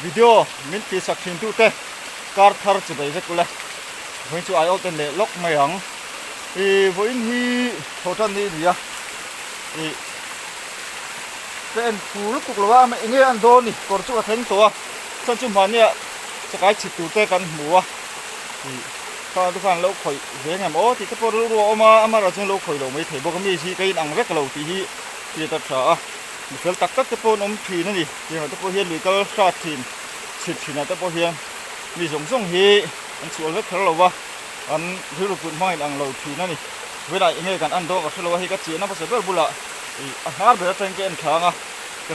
Video min tihsak thin tute kar thar chi bei vek ule. Vawiin chu aiawt en leh lawk mai ang. Ih vawiin hi tho tan ni a ni a. Ih ka en thu lutuk lo a, eng nge an dawn ni kawr chu ka thleng tawh a. Chuan chu hmahnia chakai chhit tur te kan hmu a. Ih kha te khan lo khawih ve ngem aw tih te pawh rilru a awm a, amaherawhchu chuan lo khawih lo mai thei bawk a. Mi hi ka inang vek lo tih hi hriat a tha a. Mi fel tak tak te pawh an awm thin a ni. Tiangah te pawh hian lui kal hrat thin chhit thinah te pawh hian mi zawng zawng hi an chhuah vek kher lo va, an rilru put hmang in ang lo thin a ni. Vawiinah eng nge kan en dawn ka hre lo a, hei ka chiahna hmasa ber bulah ih a hnar ber atangin ka en thlang a, ka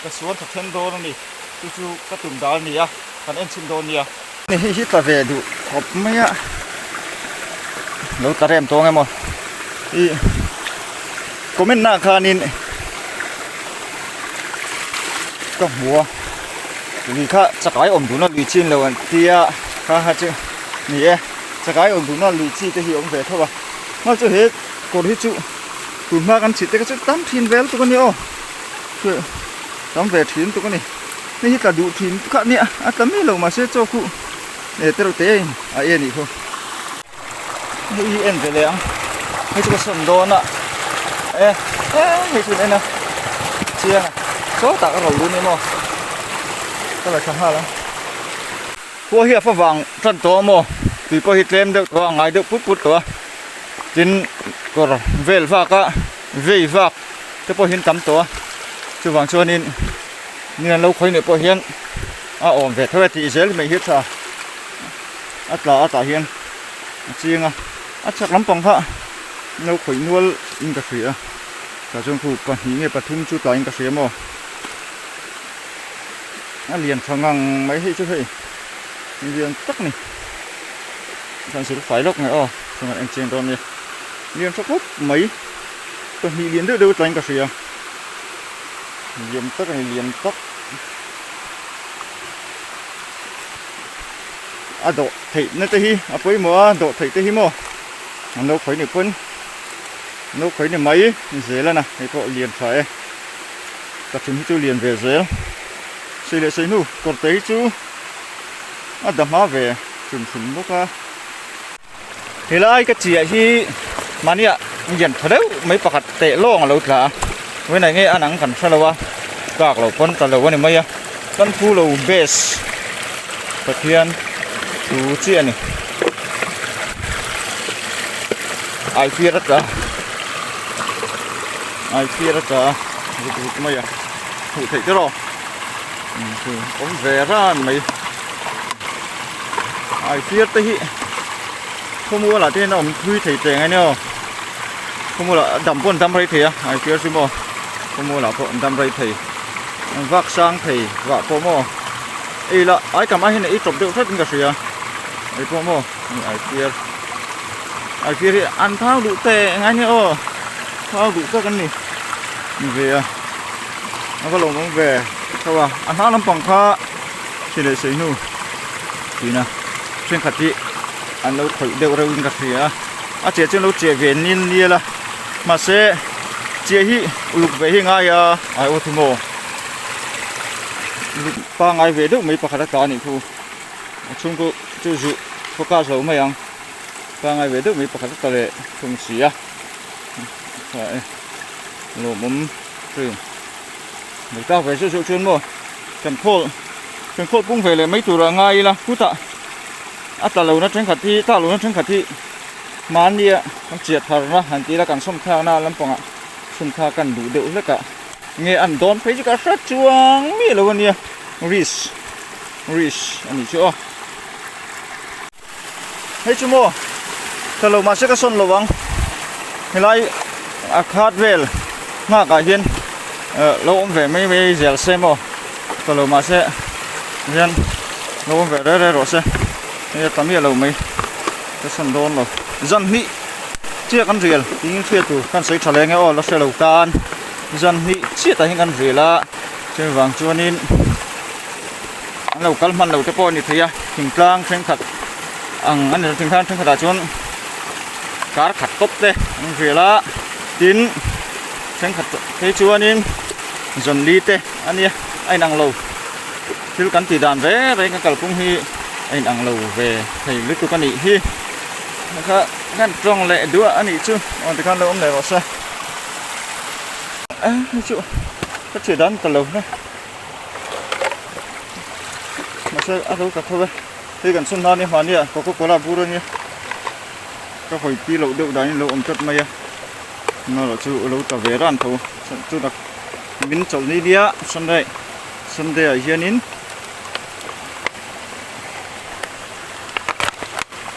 ka suan tha then dawn a ni. Chu chu ka tum dal a ni a, kan en chhin dawn nia. Hei hi tla ve duh khawp mai a, lo tla rem tawng emaw ih comment nah khanin ka hmu a lui kha chakai awm duhna lui chin lo an tia kha kha chu ni e chakai awm duhna lui chi te hi a awm ve tho a hma chu he kawr hi chu tun hma kan chhit te kha chu tam thin vel tuk a ni aw tam ve thin tuk a ni. Hei hi tla duh thin kha nia a tla mai lo mahse chaw khu eh te reuh te in a e nih khu hei hi en ve leh ang hei chu ka sawn dawn a e e hei chu en a chiang a saw tak a ro dun emaw ka la tha nghal ang khua hi a fa vang tan tawh a maw tui pawh hi tlem deuh tawh a ngai deuh put put tawh a tin kawr vel vak a vei vak te pawh hian tam tawh a chuvang chuanin Ni an lo khawi leh pawh hian a awm ve tho e tih zel mai hi a tha a tla a tah hian a ching a a chhak lampang kha an lo khawih nual in ka hria tah chuan khu pahnih nge pathum chu tlaiin ka hria maw a lian tha ngang mai hei chu hei lian tak a ni chuan sil fai lawk mai aw chuan kan en chiang dawn a nia lian tha khawp mai pahnih lian deuh deuh tlaiin ka hria. Lian tak a ni lian tak a dawh theih na te hi a pawimawh a dawh theih te hi maw an lo khawi ni pawn an lo khawi ni mai zel a na hei pawh lian tha e ka chhun hi chu lian ve zel sei leh sei hnu kawr te hi chu a da hma ve hrim hrim bawk a. Helai ka chiah hi mahnia lian tha deuh mai pakhat teh lawng a lo tla a vawiinah nge an ang kan hre lo a kak lo pawn ta lo a ni mai a kan phu lo base Pathian thu chiah a ni ai fiar a tla ai fiar a tla ruk ruk mai a hmuh theih te rawh awm ve ran mai. Ai fiar te hi khawmual ah te hian a awm thui thei teng a nia aw khawmual ah dam pawh an dam rei thei a ai fiar chu maw khawmual ah pawh an dam rei thei an vak sang thei vah pawh maw ei lah ai kam ai hian a ei tawp deuh hret in ka hria ei pawh maw hei ai fiar ai fiar hi an thau duh teng a nia aw thau duh tak an ni ni ve a a va lawmawm ve tho a a hma lampang kha. Hri leh sei hnu tina thenkhat hi an lo khawih deuh reuh in ka hria a a chiah chu an lo chiah ve nil nial a mahse chiah hi uluk ve hi ngai a ai aw thu maw uluk pangai ve deuh mai pakhat a tla a nih thu a chhung chu chu zuh focus lo mai ang pangai ve deuh mai pakhat a tla leh thung si a tha e lawmawm thin. Lo tlak ve zeuh zeuh chuan maw kan khawl kan khawl pung ve leh mai tur a ngai ila khutah a tla lohna thenkhat hi tlak lohna thenkhat hi hmannia kan chiah tharna han tih ila kan sawm thlakna lampangah sawm thlak kan duh deuh hlek a nge an dawn phei chu ka hre chuang miah lo ania risk risk a nih chu aw. Hei chu maw tha lo mahse ka sawn lo ang helai a khat vel nghak ah hian eh lo awm ve mai mai zel se maw tha lo mahse hian lo awm ve rei rei rawh se hei a tla miah lo mai ka sawn dawn lo zan hnih chiah kan rial tiin hriat tur kan sawi tha leh nge aw la hre lo tan zan hnih chiah tah hian kan rial a chuvang chuanin. An lo kal hman lo te pawh a ni thei a, thingtlang thenkhat ang a ni lo, thingtlang thenkhat ah chuan kar khat tawp te an hrial a, tin thenkhat phei chuanin zawn li te a nia a inang lo. Thil kan tih dan reng reng kan kalphung hi a inang lo ve thei lutuk a nih hi. Kha kan tawng leh duah a nih chu aw tikhan lo awm leh rawh se. A hei chu ka thiah dan ka lo hle. Mahse a lo ta tho e. Hei kan chhun hlan hi hmahnia coca cola bur a nia. Ka hawi pi loh deuh danin lo awm tlat mai a. Erawh chu lo ta ve ran tho chu tak. Min chawlh ni nia Sunday Sunday ah hianin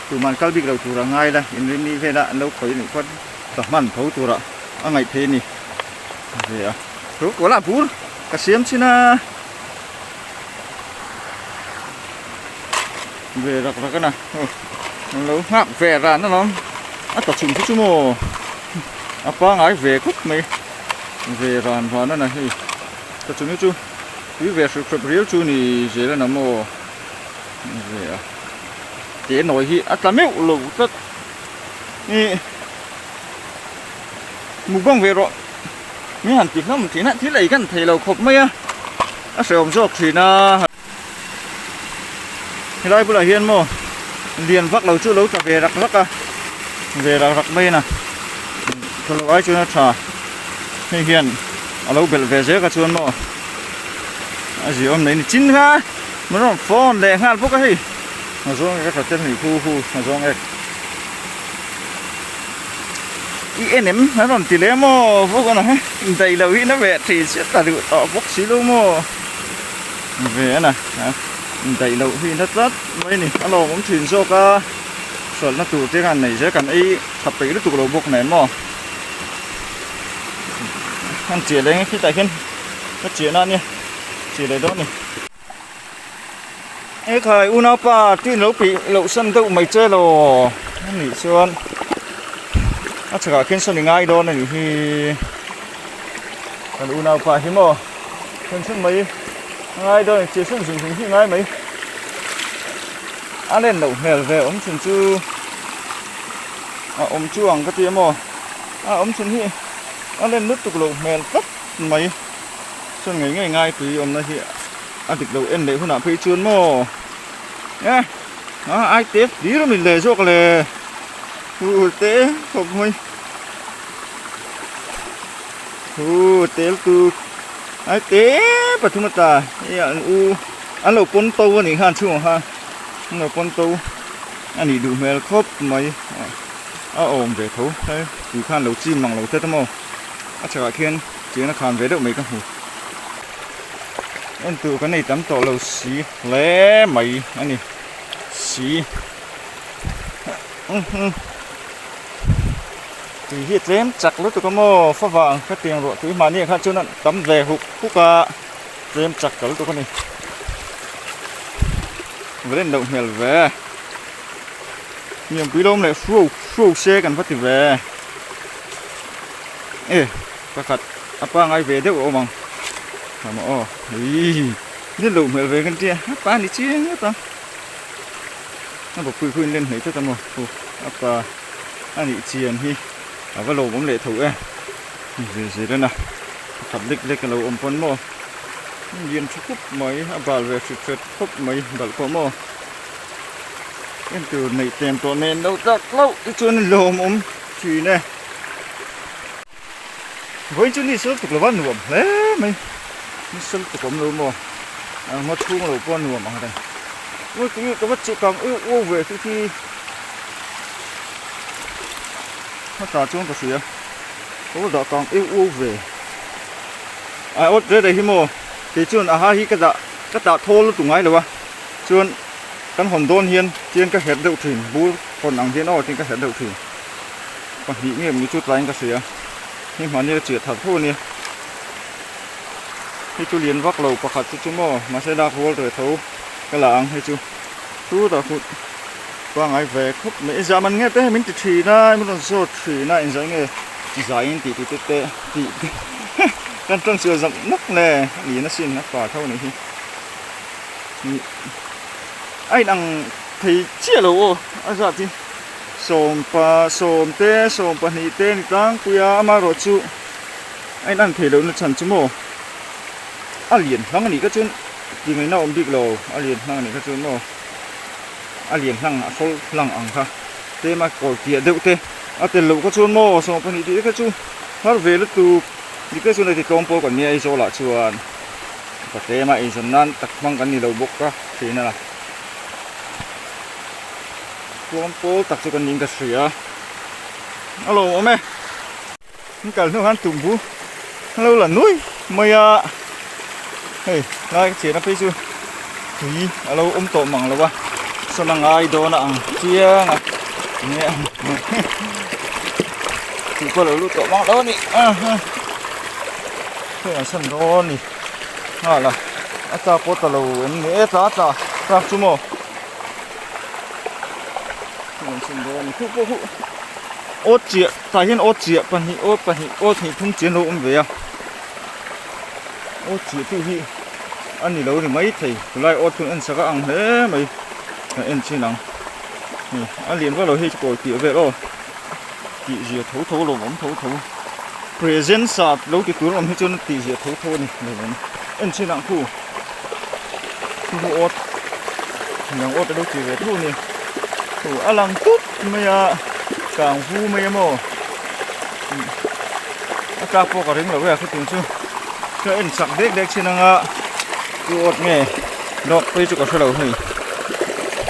tuman kal bik lo tur a ngai la inrinni vela an lo khawi anih chuan ka hman tho turah a ngaih theih a ni ve a thu kawlah bur ka siam chin a ve rak rak a na aw an lo nghak ve ran alawm a ta chhun chu chu maw a pangai ve khawp mai. Ve ran ran a na hei ka chumi chu tui ve hrep hrep riau chu ni zel a na maw ve a te nawi hi a tla meuh lo tlat ih mukbang ve rawh mi han ti hlawm thin a thil ei kan thei lo khawp mai a a hrehawm zawk thin a. Helai bulah hian maw lian vak lo chu lo tla ve rak rak a ve rak rak mai a na tla loh ai chuan a tha hei hian a lo belh ve zel kha chuan maw a ziah awm nei ni chin kha min rawn phone leh nghal bawk a hei hna zawng ek a tla tel a nih khu hu hna zawng ek i en em an rawn ti leh maw bawk a na he daih loh hi na ve thin chiah ta duh tawh bawk si lo maw. Ve a na daih loh hi na tlat mai a ni a lawmawm thin zawk a hralhna tur te khan nei zel kan ei tha peih lutuk lo bawk nen maw an chiah leh nge khitah khian ka chiah na ania chiah leh dawn a ni ekhai unaupa tin lo peih loh san deuh mai che law a nih chuan a chhakah khian sawn i ngai dawn a nih hi kan unaupa hi maw. Chhun chhun mai a ngai dawn a ni chiah chhun zung zung hi a ngai mai a len loh hmel ve awm chhun chu a awm chu ang ka ti a maw a awm chhun hi a len lutuk loh hmel tlat mai chuan ngei ngei ngai tui awmna hi a dik lo en leh hunah phei chuan maw e a ai te hlir a ni le zawk le hu te khawp mai. Hu tel tu ai te pathum a tla hei an u an lo pawn to a nih kha an chhungah khan an lo pawn to a nih duh hmel khawp mai a awm ve tho hei tui khan lo chim mang lo tlat a maw a chhakah khian chian a khan ve deuh mai ka hmu en tur kan nei tam tawh lo si hle mai a ni si. Tui hi a tlem chak lutuk a maw favang ka tiang ruah tui mahni ah khan chuan a tam ve huk huk a tlem chak ta lutuk a ni va len loh hmel ve hniampui lawm leh hruau hruau se kan va ti ve e pakhat a pangai ve deuh a awm ang hlama aw ih ni loh hmel ve kan tia a pa ni chiang ngawt ang a bawkpui khu in len hmei tlat a maw a pa. A nih chian hi a va lawmawm leh tho e zir zir a na pakhat lek lek a lo awm pawn maw lian tha khawp mai a bal ve hret hret khawp mai balh pawh maw en tur neih tlem tawh nen lo tak hlauh te chuan a lawmawm thin e vawiin chu ni sawl tuk lova nuam hle mai ni sawl tuk awm lo maw a ngaw chhung lo pawh a nuam ang reng ui tui ka va chih kang eu uau ve chu khi hmasa chuan ka hria ka va dah kang eu uau ve a awt reh reh hi maw kei chuan a ha hi ka dah ka tah thawl lutuk ngai lo a chuan kan hawn dawn hian chian ka herh deuh thin bur hawn ang hian aw tiin ka herh deuh thin. Pahnih nge mawni chu tlaiin ka hria hei hmahni a chiah thar tho a nia hei chu lian vak lo pakhat chu chu maw mahse lak rual reh tho ka la ang hei chu chutah khu pangai ve khawp mai inzah man nge te hei min ti thin a min rawn zawt thin a inzah nge zai in tih tih te te tih te kan tawng chhuah zawk nawk le a lian asin a pa tho a nih hi a inang thei chiah lo aw a zat hi. Sawmpa sawmte sawmpahnih te ni tlangpui a amaherawh chu a in ang thei lohna chhan chu maw a lian hlang a nih kha chuan. Tih ngaihna awm bik lo a lian hlang anih kha chuan maw a lian hlang a hrawl hlang ang kha tlem a kawl piah deuh te a tel loh kha chuan maw 12 tih te kha chu har ve lutuk dik te chuan heti tlawm pawl kan nia Aizawl ah chuan ka tlem a eizawn nan tak hmang kan ni lo bawk a thin a tlawm pawl tak chu kan niin ka hria a lawmawm e. An kal hnu khan tumbu an lo la nuai mai a, hei lai ka chhiatna phei chu tui a lo awm tawh mang lo a, sawn a ngai dawn a ang chiang a enge tui pawh a lo lut tawh mang lo a ni hei an sawn dawn a ni nghal a a tlak pawh ta lo em ni e tla tla tlak chu maw hei an sawn dawn a ni khuh pawh khuh awt chiah. Tah hian aw chiah pahnih aw pahnih aw hnih thum chian lo awm ve a aw chiah chu hi a ni lo ni mai thei chulai aw thun en sak a ang hle mai ka en chin ang hei a lian vak lo hei chu kawi piah vel aw tih zia tho tho lo awm tho tho present sa lo ti tur awm hi chuan tih zia tho tho a ni lo awm en chin ang khu khu khu aw midang aw te lo ti ve tho a ni khu a lang tut. Mai a kang vu mai a maw a tlak pawh ka ring lo e a khawtin chu ka en chak dek dek chin anga chu awt nge dawk phei chu ka hre lo hei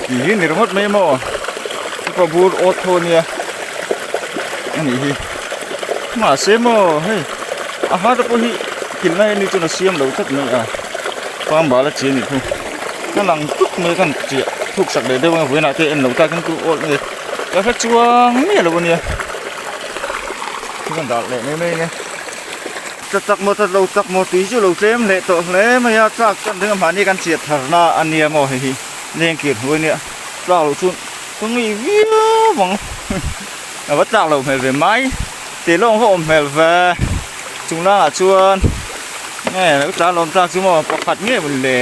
tih hi ni ringawt mai maw chu bur awt tho ania a nih hi mahse maw hei a hma te pawh hi kilh na hi chuan a siam lo tlat mai a pangbal a chi a nih chu. A lang tut mai kan chiah thuk sak leh deuh a vawiinah te en lo tak in chu awl nge ka hre chuang miah lo ania chu kan dah leh mai mai ania ta tak maw ta lo tak maw tui chu lo tlem leh tawh hle mai a tlak chuan ring a mahni kan chiah thar na ania maw hei hi leng kir hnuai ania tlak loh chuan ka ngei viau ang a va tlak loh hmel ve mai tih lawng va awm hmel ve chung langah chuan. Nge lo tla lawm tlak chu maw pakhat nge maw le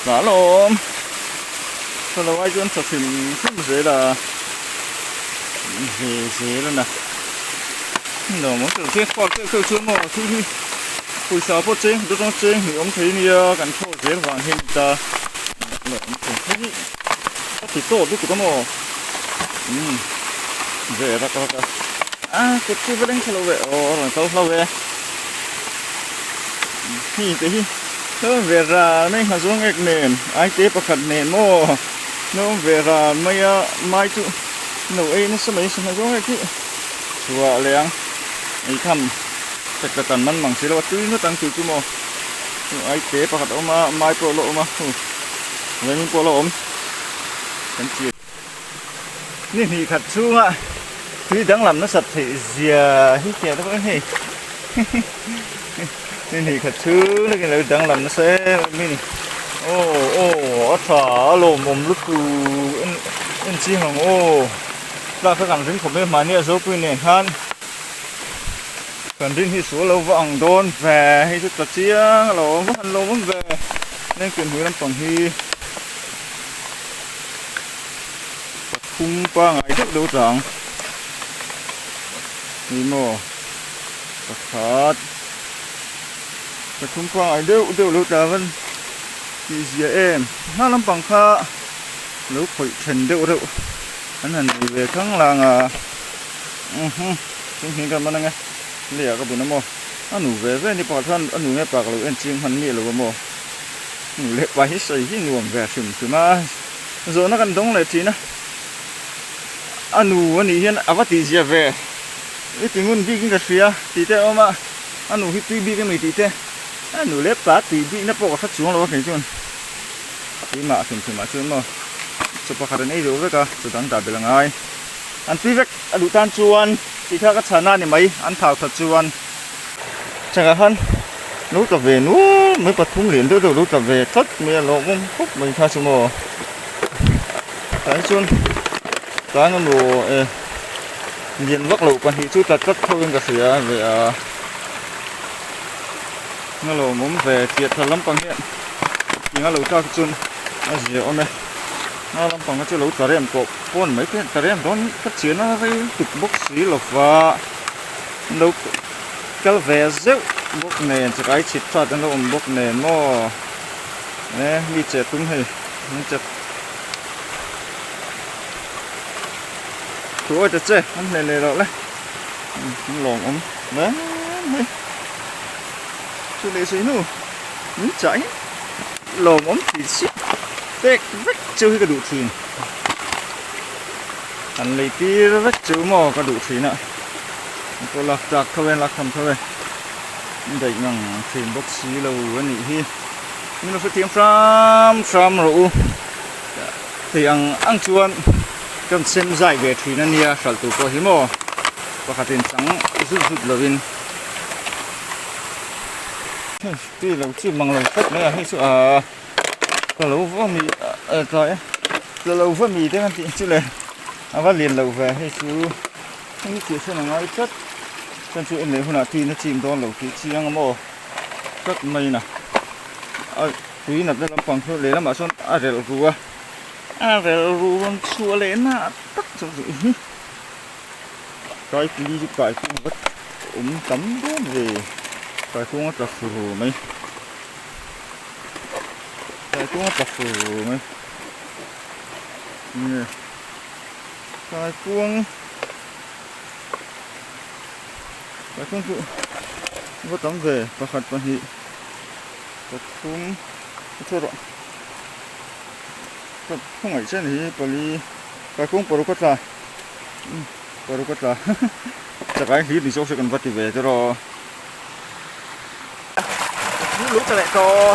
tla lawm tla lo ai chuan tha hrim hrim zel a ve zel a na lo maw chu khi khual keuh keuh chuan maw thil hi pawisa pawh cheng hmu te cheng hnih awm thei ania kan thaw zel vang hian ta lo awm thei hi a ti tawt lutuk a maw umm ve rak rak a a kut chu va leng thla lo ve aw a rawn kal hlau e hei te hi hnawm ve ral mai nghazawng ek nen aite pakhat nen maw hnawm ve ral mai a mai chu no ei nasa mai se nghazawng ek hi chhuah leh ang eikham chak ta tan man mang si lo a tui ngawt ang tih chu maw aite pakhat a awm a mai pawh a la awm a vengin pawh a la awm kan chian. Ni hnih khat chhunga tui danglam nasat theih zia hi tiang te pawh hian hei ni hnih khat chhung takin lo danglam nasa em em mai a ni. Aw aw a tha a lawmawm lutuk en en chiang ang aw tlak kha kan ring khawp mai a mahni a zopui nen khan kan rin hi sual lo va ang dawn ve hei chu tla chiang a lo awm va han lawmawm ve lengpui hmui lampang hi. Pathum pangai deuh deuh tlang ni maw pakhat pathum pangai deuh deuh lo tlang an tih zia em hma lampang kha lo khawih then deuh reuh an han nei ve thlang lang a mhm chung hi ka man ange leiah ka bun a maw a nu ve ve ni pakhat khan a nu nge pa ka lo en chiang hman miah lo a maw. Nu leh pa hi sawi hi nuam ve hrim hrim a, zawhna kan dawng leh thin a, a nu a nih hian a va tih zia ve, i ti ngun bik in ka hria tih te a awm a, a nu hi tui bik a mi tih te, a nu leh pa tui bik na pawh ka hre chuang lo a kei chuan keimah hrim hrim ah chuan maw chaw pakhat an ei zo vek a, chaw dang dah belh a ngai, an tui vek a duh tan chuan tih kha ka chhan a ni mai an thau that chuan. Changah khan lo tla ve nual mai pathum lian deuh deuh lo tla ve tlat mai a lawmawm khawp mai kha chu maw tah hi chuan tlai emaw e lian vak loh pahnih chu tla tlat tho in ka hria ve a a lawmawm ve chiah thla lampang hian eng a lo tlak chuan a zia awm e a lampang kha chu lo tla rem tawh pawn mai te tla rem dawn ka chian a rei tuk bawk si lova. Lo. kal ve zeuh bawk nen chakai chhit hrat an lo awm bawk nen maw e mi che tum hei an che thu awi ta che an hleh leh loh le an lawm awm hle mai chu leh sawi hnu min chah hi lawm awm tih chiah pek vek chu hi ka duh thin an lei tir vek chu maw ka duh thin a an pawh lak tlak tho e lak tham tho e an daih ngang thin bawk si lo a nih hi min lo hrethiam hram hram rawh u thei ang ang chuan kan sem zai ve thin a nia hralh tur pawh hi maw pakhatin chang zut zut lovin Tui lo chi mang lo tlat mai a hei chu ahh ka lo va mi tlai a tla lo va mi te kan tih chu le a va lian lo ve hei chu hei hi tih chhan a ngai tlat chuan chu en leh hunah tuiin a chim dawn lo tih chiang a maw tlat mai in a a tui natna lampang chu lehlamah sawn a relh ru a a relh ru rawn chhuah leh na tak chu hi Kaipui chu kaikung vat awm tam dawn ve kaikung a tla fur mai kaikung a tla fur mai nge kaikuang kaikuang chu va tam ve pakhat pahnih pathum a chhuah rawh ka khawngaih chiah a ni hi pali kaikung paruk a tla. Paruk a tla chakai hlir ni zawk se kan va ti ve te rawh lu lu ta leh tawh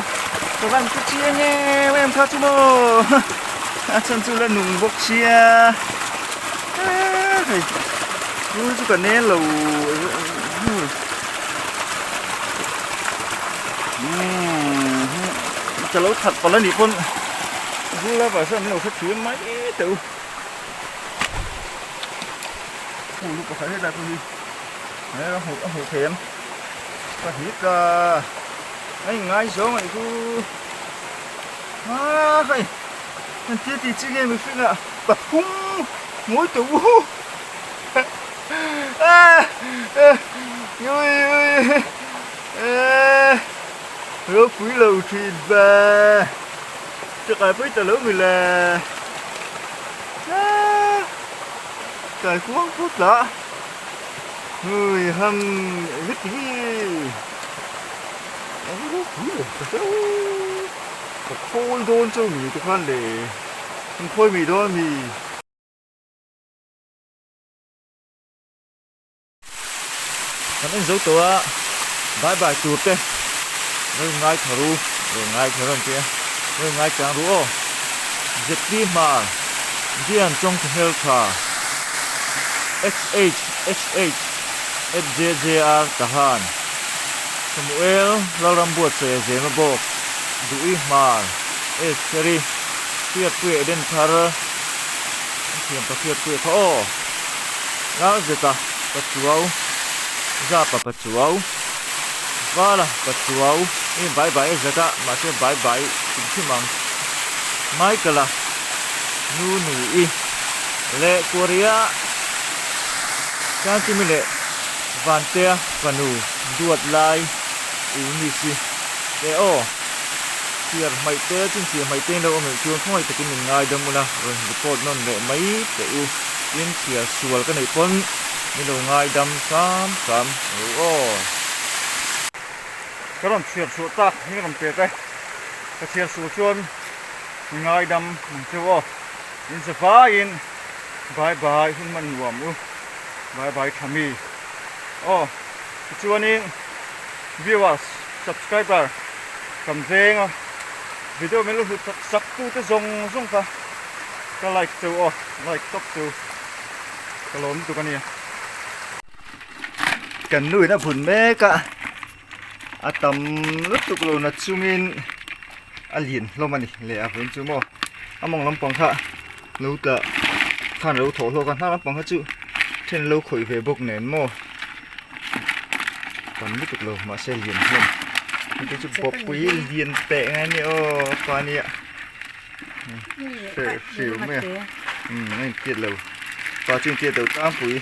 ka van chu chiang em em kha chu maw a chhan chu la nung bawk sia hei lu chu ka nel lo ka lo that palh a nih pawn lu la vah sawn min lo hrethiam mai teh u. Hmuh pakhat helai pawh hi a hmuh a hmuh thei em pahnih tla a inngai zawng a nih chu aa hei engtia tih chi nge mihring ah pathum ngawi tawh u aa ui ui aa ropui lo thin va. Chakai pawh i ta lo mi le Kai kuang phut la Hui ham vit hi Ka khawi dawn chu mi te khan le An khawi mi dawn mi. Kan en zo tawh a, bye bye tur te lo in ngai thar u, lo in ngai thar an tia, lo in ngai chang ru aw. ZP Hmar, Dian Chawngthu Hmeltha, XHHH at JJR Tahan, Samuel Lalrambuatsaia Zema Bawk, Duhi Hmar, Estheri, Hriatpuia Eden Thar, An thiam pa Hriatpuia kha aw. Lalzeta Pachuau, Zapa Pachuau, Vala Pachuau i bai bai a zat a, mahse bai bai hrim hrim ang. Michael-a nu nu-i leh Korea Changkimi leh Vantea fanu duat lai Eunice-i te aw. Chhiar hmaih te, chhinchhiah hmaih te in lo awm leh chuan khawngaih takin min ngaidam ula, rawn report nawn leh mai teh u. Tin, chhiar sual ka neih pawn min lo ngaidam hram hram ru aw. Ka rawn chhiar chhuah tak hi rawn pek e, ka chhiar sual chuan min ngaidam ang cheu aw. In za vaiin bye bye hun hman nuam u, bye bye tha mi aw. Tichuanin viewers, subscriber kan veng a, video min lo hlut sak sak tute zawng zawng kha ka like cheu aw, like tawp cheu ka lawm lutuk a nia. Kan nu in a vun mek a, a tam lutuk lo na chungin a lian hlawm a ni leh a vun chu maw a mawng lampang kha lo tla khan a lo thawh hlawk a hnar lampang kha chu then lo khawih ve bawk nen maw tam lutuk lo mahse lian hlawm heti chu bawkpui lian teh ngai a ni aw pa nia hreh hriu mai a umm a intiat lo pa chu intiat lo tlangpui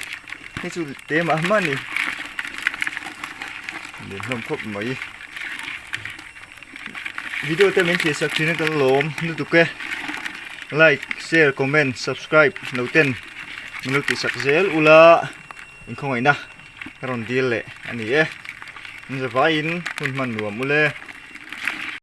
hei chu te mah mah a ni. Lian hlawm khawp mai. Video te min thlir sak thin a kan lawm lutuk e. Like, share, comment, subscribe lo ten min lo tih sak zel ula inkhawngaihna ka rawn dil leh a ni e. Min zavaiin hun hman nuam ule.